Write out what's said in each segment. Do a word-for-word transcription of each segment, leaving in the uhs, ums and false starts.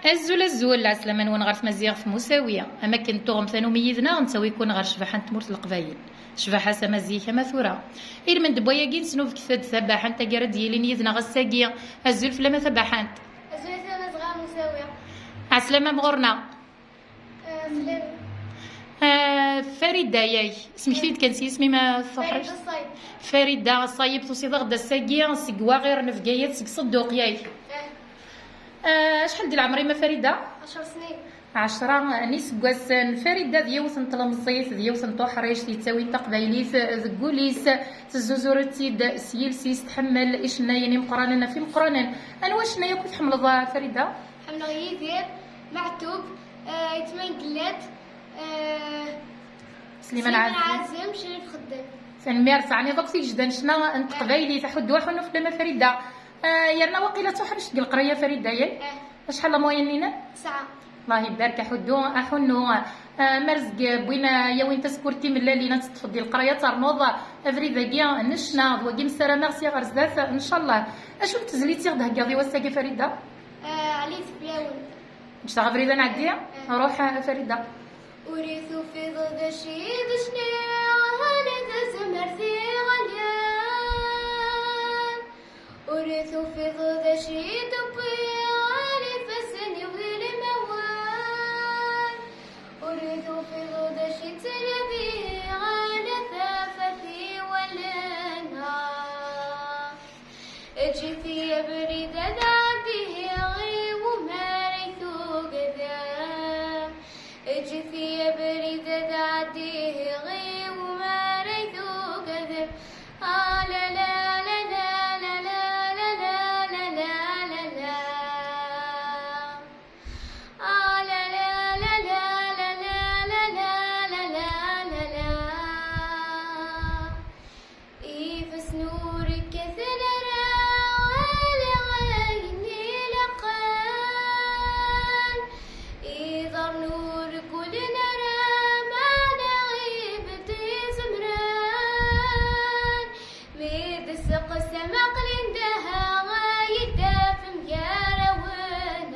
Azul, azul, ɛeslama-nwen ɣer tmaziɣt Musawi. Am akken tuɣem tanumi yid-neɣ, nettawi-ken ɣer ccbaḥa n tmurt n Leqbayel. Ccbaḥa s ama zik ama tura. Ilmend n wayagi nesnubget-d tabaḥant-agi ara d-yilin yid-neɣ ass-agi. Azul fell-am a tabaḥant. Azul a Tamazɣa Musawi. Ɛeslama-m ɣur-neɣ. Ah, fell-am. Ah, Farida, yak. Smekti-d kan s yisem-im a tuḥrict. Farida Ṣayeb. Farida Ṣayeb, tusiḍ-aɣ-d ass-agi seg Waɣir n Bgayet, seg Ṣedduq, yak. Ah. Ah, acḥal di leɛmer-im a Farida? Ɛecra snin. Ɛecra n iseggasen. Farida d yiwet n tlemẓit, d yiwet n tuḥrict yettawin taqbaylit deg wul-is, tezzuzur-itt-id s yiles-is, tḥemmel icennayen imeqqranen ɣef imeqqranen. Anwa acennay akk i tḥemmleḍ a Farida? Ḥemmleɣ Yidir, Meɛtub, eh, Aytma n Gellad, eh, Sliman Ɛazem. Ɛazem, Crif Xeddam. Tanemmirt, ɛni akk tigejda n ccna n teqbaylit, aḥuddu aḥunnu fell-am a Farida. Eh, yerna waqila d tuḥrict deg leqraya Farida, yak? Eh. Acḥal la moyenne-nnem? Tesɛa. Allah ibarek, aḥuddu aḥunnu. Eh, ma rrezg wwin, eh, yawin tasekkurt timellalin ad teṭṭfeḍ di leqraya, ternuḍ abrid-agi n ccna, d wagi msarameɣ sya ɣer zdat, ncallah. Acu n tezlit i ɣ-d-theggaḍ i wass-agi a Farida? Eh, ɛli teflawen. Ǧǧet-aɣ abrid ad nɛeddi. Eh. Ruḥ a Farida. Ur i tufiḍ d acu i d ccna, ɣer tazmert iɣallen. Ur i tufiḍ d acu i d-wwiɣ ɣer ifassen-iw d ilmawen. Ur i tufiḍ d acu i ttnadiɣ ɣer tafat i wallen. Eǧǧet-iyi abrid ad ɛeddiɣ i umar ay tugdem. Eǧǧet-iyi abrid ad ɛeddiɣ i umar ay tugdem. Ah, la, la, la. Ah, la, la, la. Ifassen ur kkaten ara ala ayen ilaqen, iḍarren ur ggulen ara meɛna ibedd izemren. Mi d-tesseqsam aql-in daha, ay d-afem gar-awen.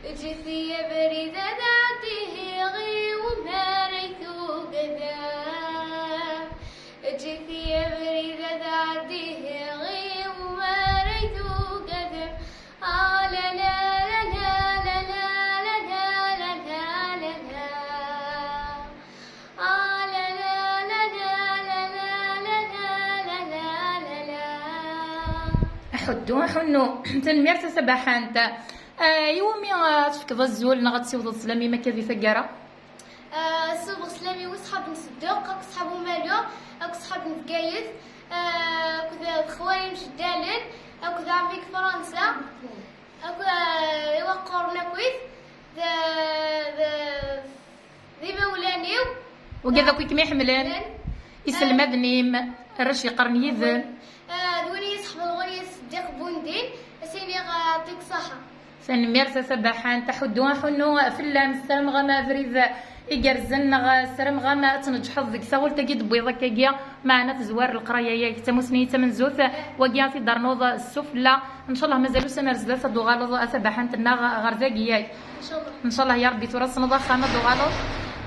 Eǧǧet-iyi abrid ad ɛeddiɣ i umar ay tugdem. Eǧǧet-iyi abrid ad ɛeddiɣ i umar ay tugdem. Ah, la, la, la. Ah, la, la, la. Aḥuddu aḥunnu. Tanemmirt a tabaḥant. Ah, iwumi, ah, tefkeḍ azul neɣ ad tessiwḍeḍ sslam-im akka di taggara? Ah, ssiwḍeɣ sslam-iw i ṣṣḥab n Sedduq, akked ṣṣḥab Umalu, akked ṣṣḥab n Bgayet, ah, akked, ah, xwali mceddalen, akked ɛemmi deg Fransa, akked, ah, iwaqquren akkit, d, d, d imawlan-iw. Wigad akk i kem-iḥemmlen? Iselmaden-im, arrac yeqqaren yid-m? Ah, d win i yi-iṣeḥben ɣur-i Seddiq Bundin, a s-iniɣ, ah, yeɛṭik ṣṣeḥḥa. Tanemmirt a tabaḥant, aḥuddu aḥunnu fell-am, ssarameɣ-am abrid igerrzen, neɣ ssarameɣ-am ad tneǧḥeḍ deg taɣult-agi d-tewwiḍ akkagi, meɛna tezwar leqraya-agi d tamusni tamenzut, wagi ad t-id-ternuḍ s sufella. Ncallah mazal ussan ar zdat ad d-tuɣaleḍ a tabaḥant-nneɣ ɣer dagi, yak? Ncallah. Ncallah ya Rebbi, tura tessneḍ axxam ad d-tuɣaleḍ.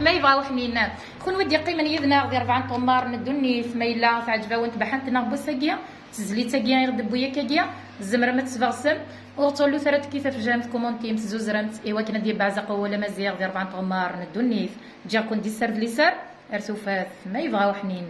Ma yebɣa uḥnin. Kunwi d-yeqqimen yid-neɣ di rebɛa n tɣemmar n ddunit, ma yella teɛǧeb-awen tbaḥant-nneɣ n wass-agi, tezlit-agi i ɣ-d-tewwi akkagi, tzemrem ad tt-tesbeɣsem. Ur ttɣellut ara tekki tafejjant, tkumuntimt, tzuzremt, i wakken ad d-yebbeɛzaq wawal amaziɣ di rebɛa n tɣemmar n ddunit. Ǧǧiɣ-ken di sser d liser, ar tufat, ma yebɣa uḥnin.